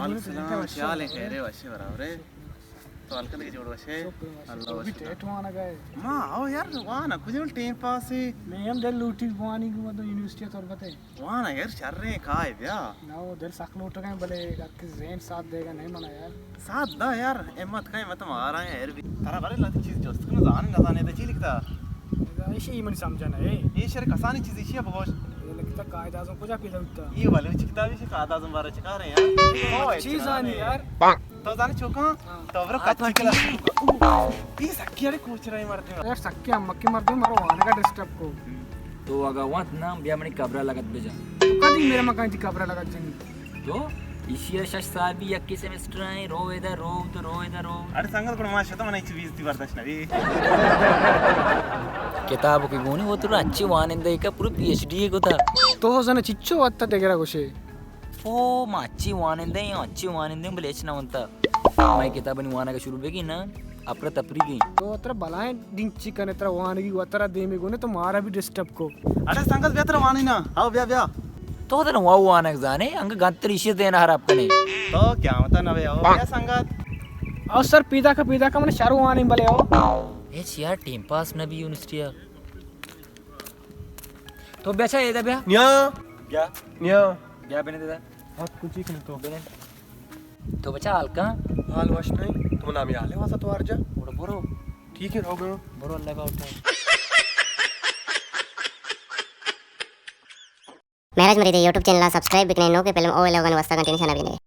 وعلیکم السلام، کیا حال ہے؟ خیر ہے، وش ہے، برابر ہے؟ تو حال کدی جوڑ وش ہے؟ شکر، وش ہے۔ اللہ تو بھی وش ہے۔ ٹیٹ وانگ ءَ ئے؟ ما، او یار، وانگ ءَ کجا ٹائم پاس ہے۔ میں ہم دل لوٹی وانگ ءَ، مطلب یونیورسٹی تربت ءَ۔ وانگ ءَ یار، شر ہے، کائے بیا۔ نہ، او دل سک لوٹگ ءَ، بلے ہر کس ذہن ساتھ دے گا، نہیں منا یار۔ ساتھ دا یار، ہمت کائے، مت مارا ہے، ہر بھی۔ ترا بارے لہتے چیز جست کناں، زانے نہ زانے، تو چی لکھتا؟ ایشی من سمجھا نہ ہے۔ اے شر کسانی چیز ایشی بگوش۔ اے لکھتا قائد اعظم کجا پیدا ہوتا؟ اے بلوچی کتاب ایشی، قائد اعظم بارے چکار ہے یار۔ او، چیز آنی یار۔ تو زانے چوکاں؟ ہاں۔ تو برو کچی کلا۔ اے سکی اڑے کوچرا مردے۔ یار سکی ہم مکی مردے، مارو وانگا ڈسٹرب کو۔ تو اگا وانت نا، بیا منی قبرا لگت بجا۔ تو کدی میرے مکان تئی قبرا لگت جنی؟ تو ایشی ءَ شش سال بی، یکے سمسٹر ایں، رو ادا رو، تو رو ادا رو۔ اڑے سنگت، گڑا ما شتاں، من ہچ چیز تی برداشت نہ بی۔ کتاب کی گونی، وہ تو اچھی وانندہ کا پورا پی ایچ ڈی کو تھا۔ تو زن چچو وقت دگرا گوشے۔ او، ما اچھی وانندہ ایں، اچھی وانندہ ایں، بلے ہچ نہ ونتا۔ میں کتاب نی وانگا شروع بگی نا، اپرا تپری گئی۔ تو ترا بلائیں ڈنچی کنے، ترا وانگی و ترا دیمی گونے، تو مارا بھی ڈسٹرب کو۔ اڑے سنگت، بیا ترا وانی نا۔ آؤ، بیا، بیا۔ تو تن واو وانگ زانے، انگ گنتر ایشی دینا خراب کنے۔ تو کیا ہوتا نہ بے، آؤ، بیا سنگت۔ آؤ سر، پیدا کا، پیدا کا، من شر وانی بلے آؤ۔ اے چیا ٹائم پاس نہ بی یونیورسٹی آ۔ تو بیا چا ادا بیا۔ نیا۔ بیا۔ نیا۔ بیا بنے دے۔ ہاتھ کچی کنے تو۔ بنے۔ تو بچا حال کا؟ حال وش نہیں۔ تو نامی حال ہے واسا تو ہر جا۔ برو، برو۔ ٹھیک ہے، رو گئے۔ برو، اللہ باوٹا۔ مہراج مری دے یوٹیوب چینل سبسکرائب بکنے، نوکے فلم او لوگن واسطہ کنٹینیو شنا بکنے۔